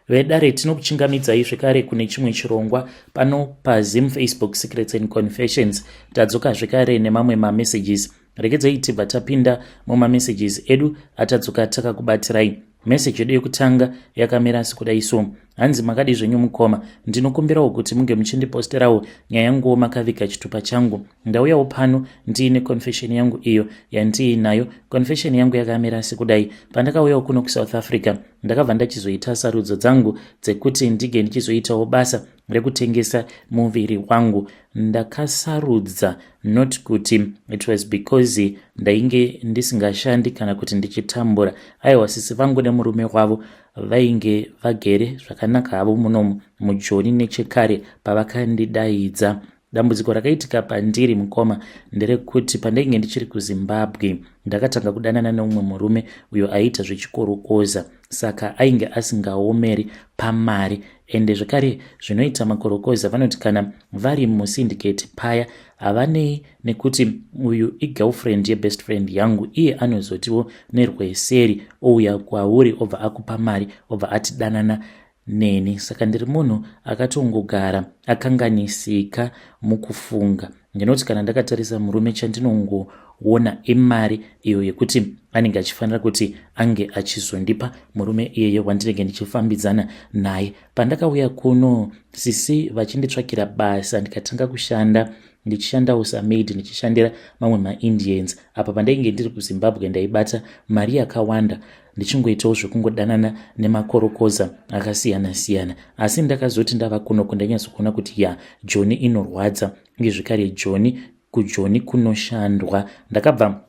Vedare, tinokuchingamidzai zvekare kune chimwe chirongwa pano paZim Facebook Secrets and Confessions. Tadzoka zvekare nemamwe mamessages. Regedzai tibva tapinda mumamessages edu atadzoka takakubatirai. Meseji yedu yekutanga yakamira sekudai so. Hanzi, "Makadi zvenyu mukoma? Ndinokumbirawo kuti munge muchindiposterawo nyaya yanguwo makaviga chitupa changu. Ndauyawo pano ndiine confession yangu iyo yandiinayo. Confession yangu yakamira sekudai. Pandakauyawo kuno kuSouth Africa, ndakabva ndachizoita sarudzo dzangu dzekuti ndige ndichizoitawo basa rekutengesa muviri wangu. Ndakasarudza not kuti it was because ndainge ndisingashandi kana kuti ndichitambura. Aiwa, sisi vangu nemurume wavo vainge vagere zvakanaka havo munomu muJoni nechekare pavakandidaidza. Dambudziko rakaitika pandiri, mukoma, nderekuti pandainge ndichiri kuZimbabwe, ndakatanga kudanana neumwe murume uyo aiita zvechikorokoza. Saka ainge asingaomeri pamari, ende zvekare zvinoita makorokoza, vanoti kana vari musyndicate paya, havanei nekuti uyu igirlfriend yebest friend yangu. Iye anozotiwo nerweseri ouya kwauri, obva akupa mari, obva atidanana neni. Saka ndiri munhu akatongogara akanganisika mukufunga. Ndinoti kana ndakatarisa murume, chandinongoona imari iyo yekuti anenge achifanira kuti ange achizondipa murume iyeye wandinenge ndichifambidzana naye. Pandakauya kuno, sisi vachinditsvakira basa, ndikatanga kushanda, ndichishandawo samaid, ndichishandira mamwe maIndians. Apa pandainge ndiri kuZimbabwe, ndaibata mari yakawanda ndichingoitawo zvekungodanana nemakorokoza akasiyana-siyana. Asi ndakazoti ndava kunoko, ndanyatsokuona kuti ya, Joni inorwadza, uye zvekare Joni, kuJoni kunoshandwa. Ndakabva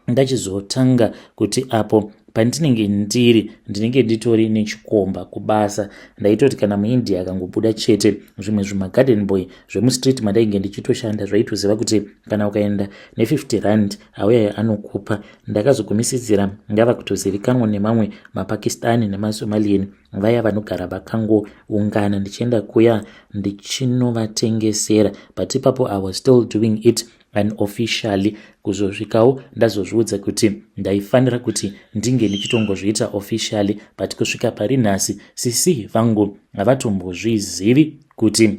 ndachizotanga kuti apo pandinenge ndiri, ndinenge nditori nechikomba kubasa. Ndaitoti kana muIndia akangobuda chete, zvimwe zvimagarden boy zvemustreet mandainge ndichitoshanda zvaitoziva kuti kana ukaenda ne50 rand, auyaya anokupa. Ndakazogumisidzira ngava kutozivikanwa nemamwe maPakistani nemaSomalian, vaya vanogara vakangoungana. Ndichienda kuya ndichinovatengesera, but ipapo I was still doing it unofficially, kuzosvikawo ndazozviudza kuti ndaifanira kuti ndinge ndichitongozviita officially. But kusvika pari nhasi, sisi vangu havatombozvizivi kuti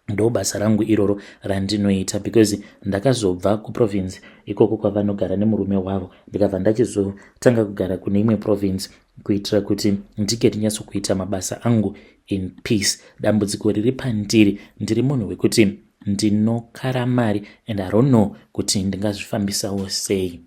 ndo basa rangu iroro randinoita, because ndakazobva kuprovince ikoko kwavanogara nemurume wavo, ndikabva ndachizotanga kugara kune imwe province kuitira kuti ndinge ndinyatsokuita mabasa angu in peace. Dambudziko riri pandiri, ndiri munhu wekuti ndinokara mari, and I don't know kuti ndingazvifambisawo sei."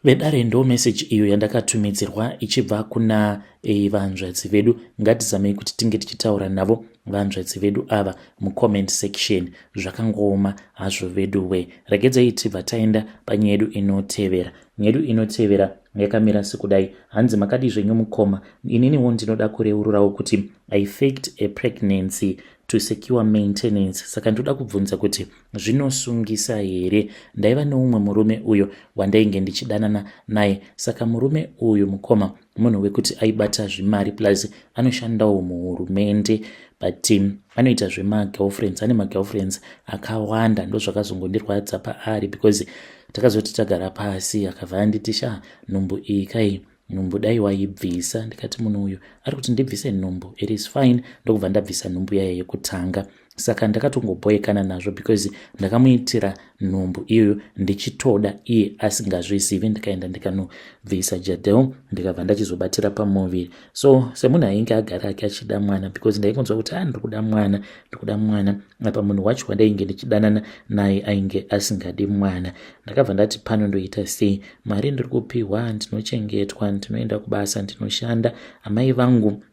Vedare, ndo meseji iyo yandakatumidzirwa ichibva kuna vanzvadzi vedu. Ngatizamei kuti tinge tichitaura navo vanzvadzi vedu ava mucomment section. Zvakangooma hazvo vedu we. Regedzai tibva taenda panyaya yedu inotevera. Nyaya yedu inotevera yakamira sekudai. Hanzi, "Makadi zvenyu mukoma? Ininiwo ndinoda kureururawo kuti I faked a pregnancy to secure maintenance. Saka ndoda kubvunza kuti zvinosungisa here? Ndaiva neumwe murume uyo wandainge ndichidanana naye. Saka murume uyu, mukoma, munhu wekuti aibata zvimari, plus anoshandawo muhurumende, but anoita zvemagirlfriends, ane magirlfriends akawanda. Ndozvakazongondirwadza paari, because takazoti tagara pasi, akabva anditi, 'Sha, nhumbu iyi kai, nhumbu dai waibvisa.' Ndikati, 'Munhu uyu ari kuti ndibvise nhumbu, it is fine.' Ndokubva ndabvisa nhumbu yaya yekutanga. Saka ndakatongoboyekana nazvo, because ndakamuitira nhumbu iyoyo ndichitoda, iye asingazvizivi. Ndikaenda ndikanobvisa Jadel, ndikabva ndachizobatira pamuviri. So semunhu ainge agara ake achida mwana, because ndaikunzwa kuti a ah, ndiri kuda mwana, ndiri kuda mwana, apa munhu wacho wandainge ndichidanana naye ainge asingadi mwana. Ndakabva ndati, pano ndoita sei? Mari ndiri kupiwa, ndinochengetwa, ndinoenda kubasa, ndinoshanda. Amai vangu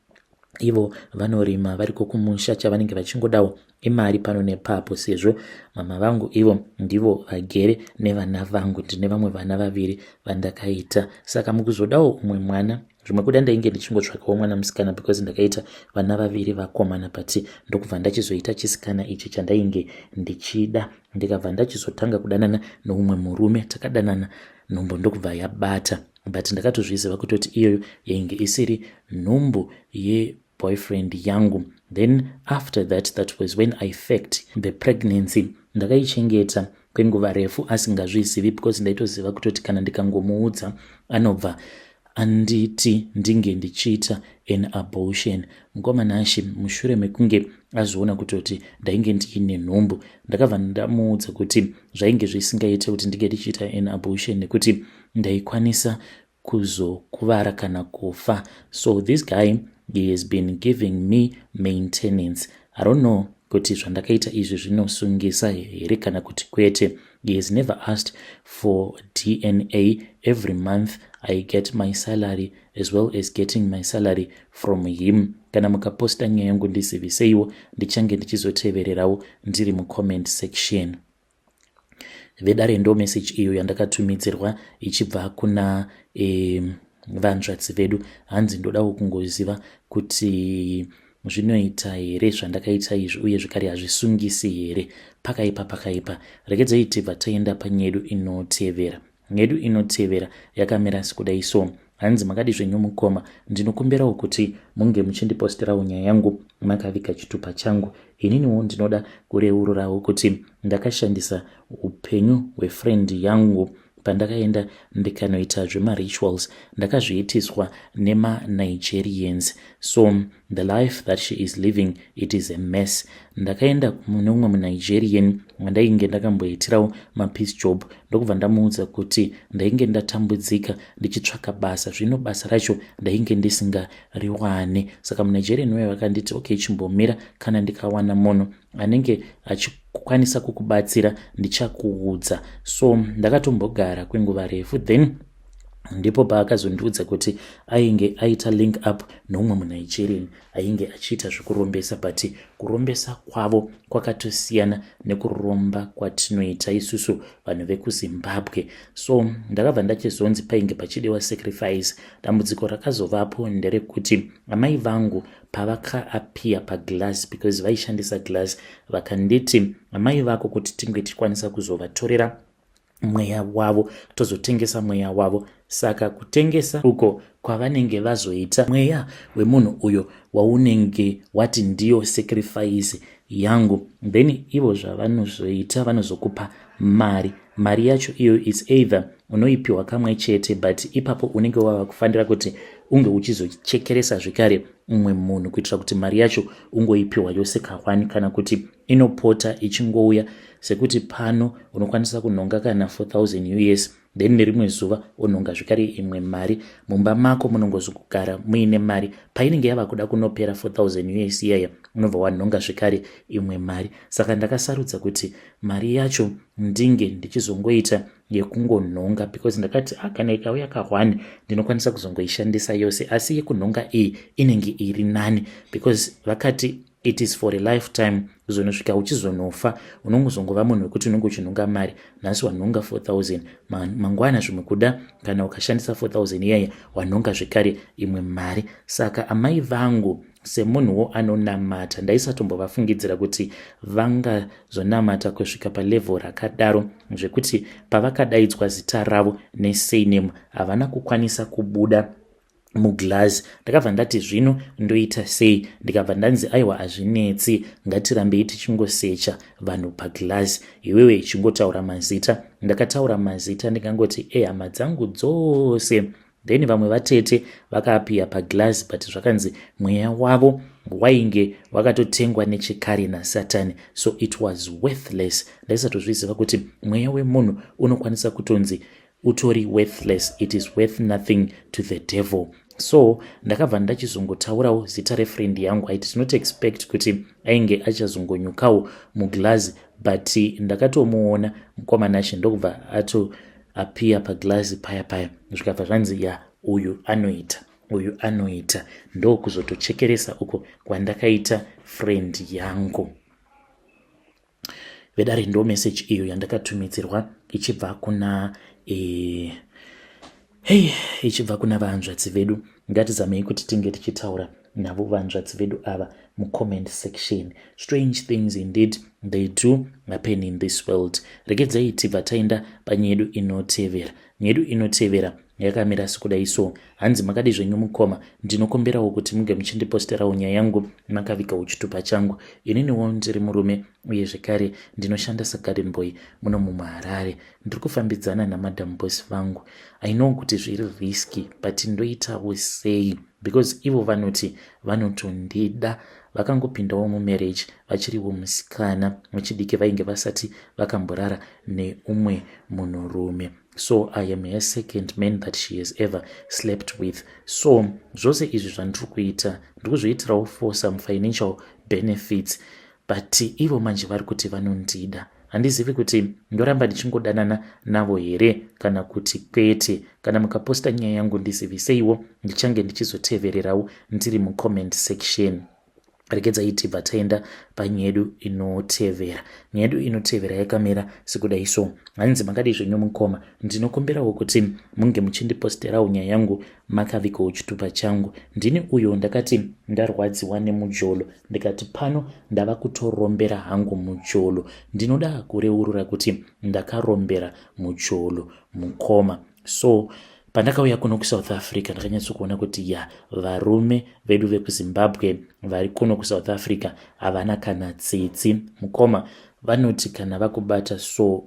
ivo vanorima variko kumusha, chavanenge vachingodawo imari pano nepapo, sezvo mama vangu ivo ndivo vagere nevana vangu. Ndine vamwe vana vaviri vandakaita, saka mukuzodawo umwe mwana, zvimwe kuda ndainge ndichingotsvakawo mwana musikana, because ndakaita vana vaviri vakomana, but ndokubva ndachizoita chisikana ichi chandainge ndichida. Ndikabva ndachizotanga kudanana noumwe murume. Takadanana, nhumbu ndokubva yabata, but ndakatozviziva kutoti iyoyo yainge isiri nhumbu yeboyfriend yangu. Then after that, that was when I faked the pregnancy. Ndakaichengeta kwenguva refu asingazvizivi, because ndaitoziva kutoti kana ndikangomuudza, anobva Anditi ndinge ndichiita an abortion. Mukoma Nashe, mushure mekunge azoona kutoti ndainge ndiine nhumbu, ndakabva ndamuudza kuti zvainge zvisingaite kuti ndinge ndichiita an abortion nekuti ndaikwanisa kuzokuvara kana kufa. So this guy, he has been giving me maintenance. I don't know kuti zvandakaita izvi zvinosungisa here kana kuti kwete. He has never asked for DNA. Every month I get my salary, as well as getting my salary from him. Kana mukaposta nyaya yangu, ndiziviseiwo, ndichange ndichizotevererawo ndiri mucomment section. Vedare, ndo message iyo yandakatumidzirwa ichibva kuna vanzvadzi vedu. Hanzi ndodawo kungoziva kuti zvinoita here zvandakaita izvi, uye zvekare hazvisungisi here? Pakaipa, pakaipa. Regedzai tibva taenda panyedu inotevera. Nyedu inotevera yakamira sekudai so. Hanzi, "Makadi zvenyu mukoma? Ndinokumbirawo kuti munge muchindiposterawo nyaya yangu makaviga chitupa changu. Ininiwo ndinoda kureururawo kuti ndakashandisa upenyu hwefriend yangu pandakaenda ndikanoita zvemarituals. Ndakazviitiswa nemaNigerians, so the life that she is living, it is a mess. Ndakaenda mune umwe muNigerian wandainge ndakamboitirawo mapiece job, ndokubva ndamuudza kuti ndainge ndatambudzika ndichitsvaka basa, zvino basa racho ndainge ndisingariwane. Saka muNigerian uyo vakanditi, 'Okay, chimbomira, kana ndikawana munhu anenge achikwanisa kukubatsira, ndichakuudza.' So ndakatombogara kwenguva refu, then ndipo paakazondiudza kuti ainge aita link up noumwe muNigerian ainge achiita zvekurombesa, but kurombesa kwavo kwakatosiyana nekuromba kwatinoita isusu vanhu vekuZimbabwe. So ndakabva ndachizonzi painge pachidiwa sacrifice. Dambudziko rakazovapo nderekuti amai vangu pavakaappear paglass, because vaishandisa glass, vakanditi amai vako kuti tinge tichikwanisa kuzovatorera mweya wavo, tozotengesa mweya wavo. Saka kutengesa uko kwavanenge vazoita mweya wemunhu uyo waunenge wati ndiyo sacrifice yangu, then ivo zvavanozoita, vanozokupa mari. Mari yacho iyo is either unoipiwa kamwe chete, but ipapo unenge wava kufanira kuti unge uchizochekeresa zvekare umwe munhu kuitira kuti mari yacho ungoipiwa yose ka1, kana kuti inopota ichingouya, sekuti pano unokwanisa kunhonga kana 4000 US, then nerimwe zuva unhonga zvekare imwe mari. Mumba mako munongozogara muine mari. Painenge yava kuda kunopera 4000 US iyaya, unobva wanhonga zvekare imwe mari. Saka ndakasarudza kuti mari yacho ndinge ndichizongoita yekungonhonga, because ndakati, ah, kana ikauya ka1 ndinokwanisa kuzongoishandisa yose, asi yekunhonga iyi inenge iri nani, because vakati it is for a lifetime, kuzonosvika uchizonofa unongozongova munhu wekuti unenge uchinhonga mari. Nhasi wanhonga 4000, mangwana zvimwe kuda kana ukashandisa 4000 iyaya, wanhonga zvekare imwe mari. Saka amai vangu, semunhuwo anonamata, ndaisatombovafungidzira kuti vangazonamata kusvika palevel rakadaro, zvekuti pavakadaidzwa zita ravo nesurname havana kukwanisa kubuda muglass. Ndakabva ndati, zvino ndoita sei? Ndikabva ndanzi, aiwa, hazvinetsi, ngatirambei tichingosecha vanhu paglass, iwewe chingotaura mazita. Ndakataura mazita, ndikangoti ehama dzangu dzose. Then vamwe vatete vakaappear paglass, but zvakanzi mweya wavo wainge wakatotengwa nechekare naSatani, so it was worthless. Ndaisatozviziva kuti mweya wemunhu unokwanisa kutonzi utori worthless, it is worth nothing to the devil. So ndakabva ndachizongotaurawo zita refriend yangu. I did not expect kuti ainge achazongonyukawo muglass, but ndakatomuona mukomana ndokubva atoappear paglass paya paya. Zvikabva zvanzi, ya, uyu anoita, uyu anoita. Ndokuzotochekeresa uko kwandakaita friend yangu. Vedare, ndo message iyo yandakatumidzirwa ichibva kuna hei, ichibva kuna vanzvadzi vedu. Ngatizamei kuti tinge tichitaura navo vanzvadzi vedu ava mucomment section. Strange things indeed, they do happen in this world. Regedzai tibva taenda panyedu inotevera. Nyedu inotevera Yakamira sekudai so. Hanzi, "Makadi zvenyu mukoma? Ndinokumbirawo kuti munge muchindiposterawo nyaya yangu makavigawo chitupa changu. Ininiwo ndiri murume uye zvekare ndinoshanda sagarden boy muno muHarare. Ndiri kufambidzana namadam boss vangu. I know kuti zviri risky, but ndoitawo sei? Because ivo vanoti vanotondida. Vakangopindawo mumarriage vachiriwo musikana wechidiki, vainge vasati vakamborara neumwe munhurume. So I am her second man that she has ever slept with. So zvose izvi zvandiri kuita, ndiri kuzviitirawo for some financial benefits, but ivo manje vari kuti vanondida. Handizivi kuti ndoramba ndichingodanana navo here kana kuti kwete. Kana mukaposta nyaya yangu, ndiziviseiwo, ndichange ndichizotevererawo ndiri mucomment section." Regedzai tibva taenda panyaya yedu inotevera. Nyaya yedu inotevera yakamira sekudai so. Hanzi, "Makadi zvenyu mukoma? Ndinokumbirawo kuti munge muchindiposterawo nyaya yangu makavigawo chitupa changu. Ndini uyo ndakati ndarwadziwa nemujolo, ndikati pano ndava kutorombera hangu mujolo. Ndinoda kureurura kuti ndakarombera mujolo, mukoma. So pandakauya kuno kuSouth Africa, ndakanyatsokuona kuti ya, varume vedu vekuZimbabwe vari kuno kuSouth Africa havana kana tsitsi, mukoma. Vanoti kana vakubata so,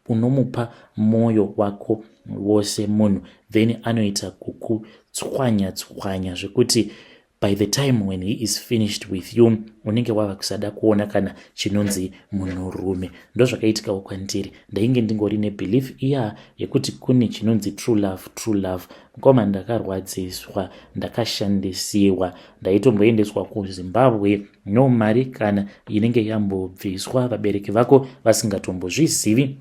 unomupa mwoyo wako wose munhu, then anoita kukutswanya tswanya zvekuti by the time when he is finished with you, unenge wava kusada kuona kana chinonzi munhurume. Ndozvakaitikawo kwandiri. Ndainge ndingori nebelief iya yekuti kune chinonzi true love, true love. Mukoma, ndakarwadziswa, ndakashandisiwa. Ndaitomboendeswa kuZimbabwe, no mari kana inenge yambobviswa, vabereki vako vasingatombozvizivi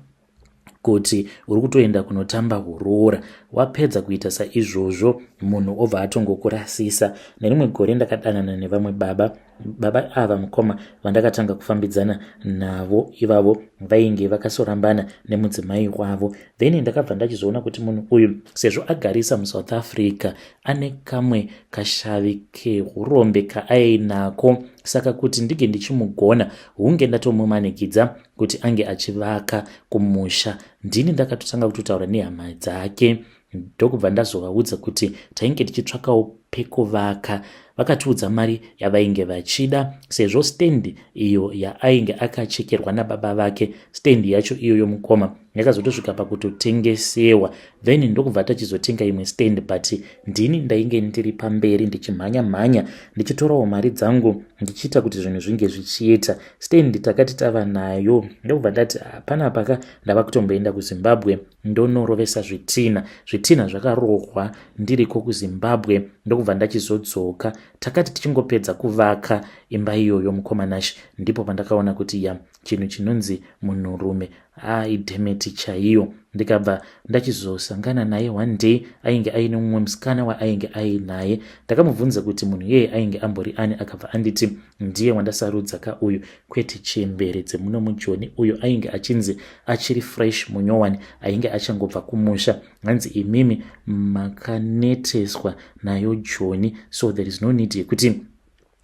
kuti uri kutoenda kunotamba huroora. Wapedza kuita saizvozvo, munhu obva atongokurasisa. Nerimwe gore ndakadanana nevamwe baba. Baba ava, mukoma, vandakatanga kufambidzana navo ivavo, vainge vakasorambana nemudzimai wavo. Then ndakabva ndachizoona kuti munhu uyu, sezvo agarisa muSouth Africa, ane kamwe kashavi keurombe kaainako. Saka kuti ndinge ndichimugona, hunge ndatomumanikidza kuti ange achivaka kumusha. Ndini ndakatotanga kutotaura nehama dzake, ndokubva ndazovaudza kuti tainge tichitsvakawo pekuvaka. Vakatiudza mari yavainge vachida, sezvo stendi iyo yaainge akachekerwa nababa vake, stendi yacho iyoyo, mukoma, yakazotosvika pakutotengesewa. Then ndokubva tachizotenga imwe stand, but ndini ndainge ndiri pamberi ndichimhanya mhanya, ndichitorawo mari dzangu, ndichiita kuti zvinhu zvinge zvichiita. Stand takati tava nayo, ndokubva ndati hapana paka ndava kutomboenda kuZimbabwe ndonorovesa zvitina. Zvitina zvakarohwa ndiriko kuZimbabwe, ndokubva ndachizodzoka. Takati tichingopedza kuvaka imba iyoyo, mukoma Nash, ndipo pandakaona kuti ya, chinhu chinonzi munhurume aidhemeti chaiyo. Ndikabva ndachizosangana naye one day, ainge aine mumwe musikana waainge ainaye. Ndakamubvunza kuti munhu iyeye ainge ambori ani. Akabva anditi ndiye wandasarudza ka uyu, kwete chembere dzemuno muJoni." Uyo ainge achinzi achiri fresh, munyowani, ainge achangobva kumusha. Hanzi, "Imimi makaneteswa nayo Joni, so there is no need yekuti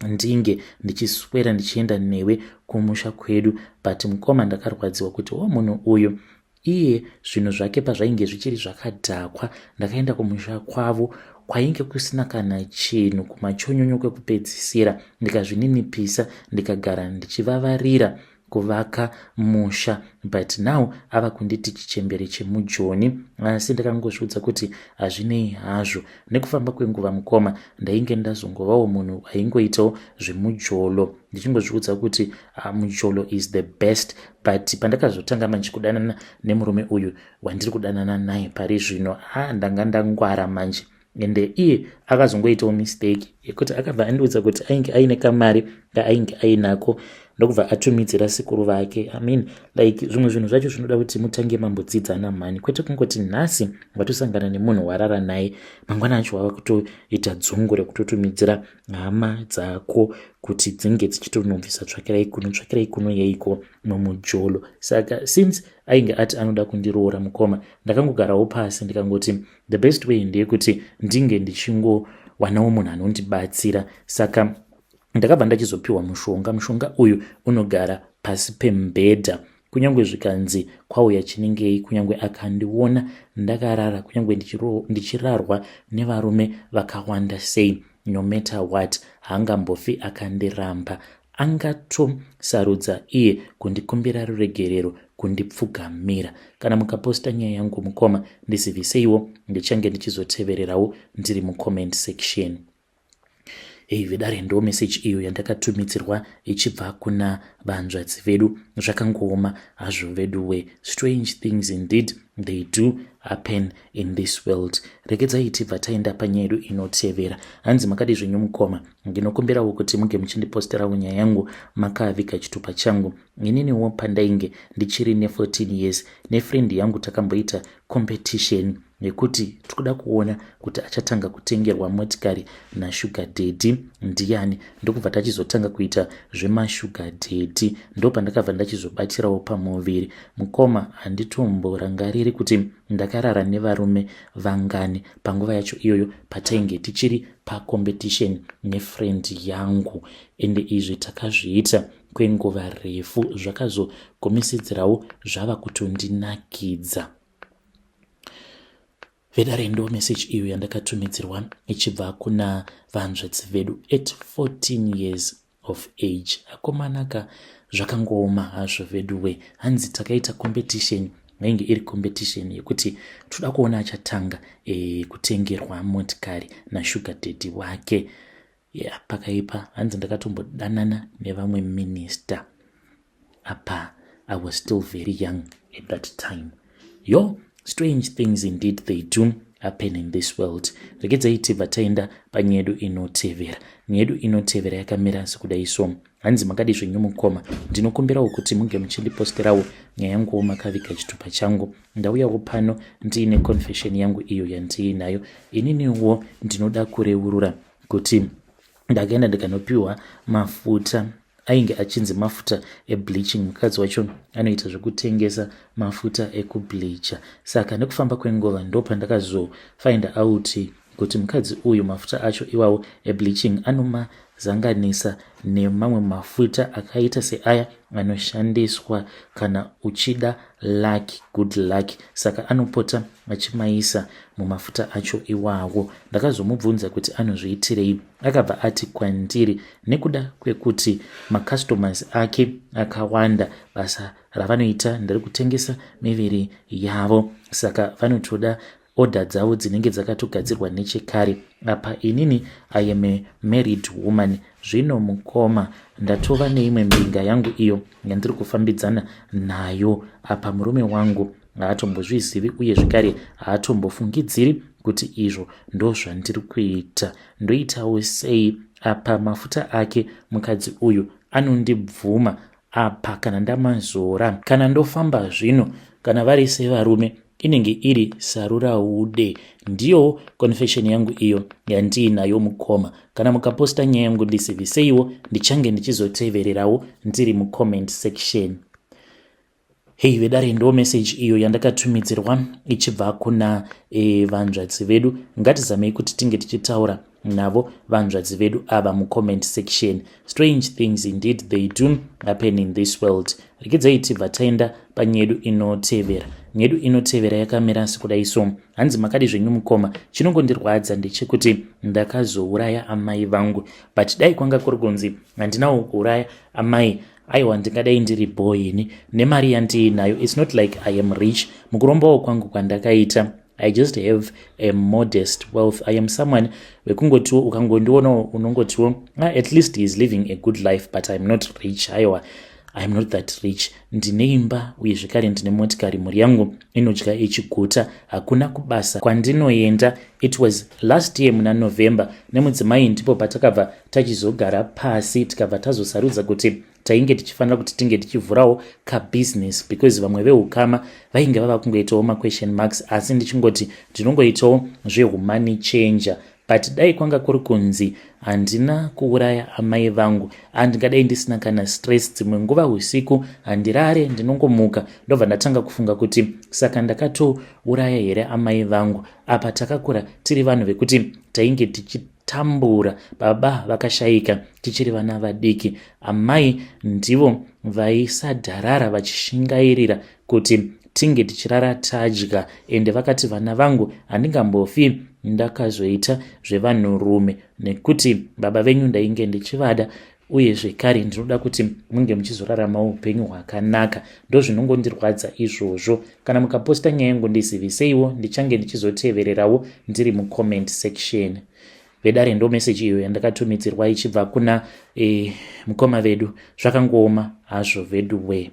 ndinge ndichiswera ndichienda newe kumusha kwedu." But mukoma, ndakarwadziwa kuti o, munhu uyu iye zvinhu zvake pazvainge zvichiri zvakadhakwa, ndakaenda kumusha kwavo kwainge kusina kana chinhu, kumachonyonyo kwekupedzisira. Ndikazvininipisa, ndikagara ndichivavarira kuvaka musha, but now ava kunditi chichembere chemujoni. Asi ndakangozviudza kuti hazvinei hazvo. Nekufamba kwenguva, mukoma, ndainge ndazongovawo munhu aingoitawo zvemujolo, ndichingozviudza kuti mujolo is the best. But pandakazotanga manje kudanana nemurume uyu wandiri kudanana naye pari zvino, ndanga ndangwara manje. Ende iye akazongoitawo mistake yekuti akabva andiudza kuti ainge aine kamari kaainge ainako, ndokubva atumidzira sekuru vake. I mean, like, zvimwe zvinhu zvacho zvinoda kuti mutange mambodzidzana mhani, kwete kungoti nhasi watosangana nemunhu warara naye, mangwana acho wava kutoita dzungu rekutotumidzira hama dzako kuti dzinge dzichitonobvisa tsvakirai kuno, tsvakirai kuno, yeiko mumujolo? Saka since ainge ati anoda kundiroora, mukoma, ndakangogarawo pasi ndikangoti the best way ndeyekuti ndinge ndichingowanawo munhu anondibatsira. Saka ndakabva ndachizopiwa mushonga. Mushonga uyu unogara pasi pemubhedha. Kunyange zvikanzi kwauya chinengei, kunyange akandiona ndakarara, kunyange ndichirarwa nevarume vakawanda sei, no matter what, haangambofi akandiramba. Angatosarudza iye kundikumbira ruregerero, kundipfugamira. Kana mukaposta nyaya yangu mukoma, ndiziviseiwo, ndichange ndichizotevererawo ndiri mucomment section. Hei vedare, ndo meseji iyo yandakatumidzirwa ichibva kuna vanzvadzi vedu. Zvakangooma hazvo veduwe. Strange things indeed, they do happen in this world. Regedzai tibva taenda panyaya yedu inotevera. Hanzi, "Makadi zvenyu mukoma? Ndinokumbirawo kuti muge muchindiposterawo nyaya yangu makaviga chitupa changu. Ininiwo pandainge ndichiri ne14 years, nefriend yangu takamboita competition yekuti tikuda kuona kuti achatanga kutengerwa motikari nasugar daddy ndiani. Ndokubva tachizotanga kuita zvemasugar daddy. Ndopandakabva ndachizobatirawo pamuviri. Mukoma, handitomborangariri kuti ndakarara nevarume vangani panguva yacho iyoyo patainge tichiri pacompetition nefriend yangu. Ende izvi takazviita kwenguva refu, zvakazogumisidzirawo zvava kutondinakidza." Vedare, ndo meseji iyo yandakatumidzirwa ichibva kuna vanzvadzi vedu at 14 years of age. Akomanaka, zvakangooma hazvo veduwe. Hanzi takaita competition, yainge iri competition yekuti toda kuona achatanga kutengerwa motikari nasugar daddy wake. Yeah, pakaipa. Hanzi ndakatombodanana nevamwe minista apa. I was still very young at that time. Yo, strange things indeed, they do happen in this world. Regedzai tibva taenda panyaya yedu inotevera. Nyaya yedu inotevera yakamira sekudai so. Hanzi, "Makadi zvenyu mukoma? Ndinokumbirawo kuti munge muchindiposterawo nyaya yanguwo makaviga chitupa changu. Ndauyawo pano ndiine confession yangu iyo yandiinayo. Ininiwo ndinoda kureurura kuti ndakaenda ndikanopiwa mafuta ainge achinzi mafuta ebleaching. Mukadzi wacho anoita zvekutengesa mafuta ekubleacha. Saka nekufamba kwenguva ndopandakazofind out kuti mukadzi uyu mafuta acho iwawo ebleaching anomazanganisa nemamwe mafuta akaita seaya anoshandiswa kana uchida luck, good luck. Saka anopota achimaisa mumafuta acho iwawo. Ndakazomubvunza kuti anozviitirei. Akabva ati kwandiri nekuda kwekuti macustomers ake akawanda, basa ravanoita nderekutengesa miviri yavo, saka vanotoda order dzavo dzinenge dzakatogadzirwa nechekare. Apa inini I am a married woman. Zvino mukoma, ndatova neimwe mbinga yangu iyo yandiri kufambidzana nayo. Apa murume wangu haatombozvizivi, uye zvekare haatombofungidziri kuti izvo ndo zvandiri kuita. Ndoitawo sei? Apa mafuta ake mukadzi uyu anondibvuma apa kana ndamazora, kana ndofamba zvino, kana vari sevarume inenge iri saruraude. Ndiyo confession yangu iyo yandiinayo mukoma. Kana mukaposta nyaya yangu, ndisiviseiwo, ndichange ndichizotevererawo ndiri mucomment section." Hei vedare, ndo meseji iyo yandakatumidzirwa ichibva kuna vanzvadzi vedu. Ngatizamei kuti tinge tichitaura navo vanzvadzi vedu ava mucomment section. Strange things indeed, they do happen in this world. Regedzai tibva taenda panyaya yedu inotevera. Nyaya yedu inotevera yakamira sekudai so. Hanzi, "Makadi zvenyu mukoma? Chinongondirwadza ndechekuti ndakazouraya amai vangu, but dai kwanga kuri kunzi handinawo kuuraya amai, aiwa, ndingadai ndiri boyini nemari yandiinayo. It's not like I am rich. Mukurombawo kwangu kwandakaita, I just have a modest wealth. I am someone wekungotiwo ukangondionawo unongotiwo, 'Ah, at least he is living a good life,' but I'm not rich. Aiwa, I am not that rich. Ndine imba uye zvekare ndine motikari. Mhuri yangu inodya ichiguta. Hakuna kubasa kwandinoenda. It was last year muna November nemudzimai ndipo patakabva tachizogara pasi, tikabva tazosarudza kuti tainge tichifanira kuti tinge tichivhurawo kabusiness, because vamwe veukama vainge vava kungoitawo maquestion marks, asi ndichingoti ndinongoitawo zvehumoney changer. But dai kwanga kuri kunzi handina kuuraya amai vangu, handingadai ndisina kana stress. Dzimwe nguva usiku handirare, ndinongomuka ndobva ndatanga kufunga kuti saka ndakatouraya here amai vangu? Apa takakura tiri vanhu vekuti tainge tichi Takatambura, baba vakashaika tichiri vana vadiki. Amai ndivo vaisadharara vachishingairira kuti tinge tichirara tadya, ende vakati vana vangu handingambofi ndakazoita zvevanhurume nekuti baba venyu ndainge ndichivada uye zvekare ndinoda kuti munge muchizoraramawo upenyu hwakanaka. Ndozvinongondirwadza izvozvo. Kana mukaposta nyaya yangu ndiziviseiwo, ndichange ndichizotevererawo ndiri mucomment section. Vedare, ndo meseji iyo yandakatumidzirwa ichibva kuna mukoma vedu. Zvakangooma hazvo vedu we.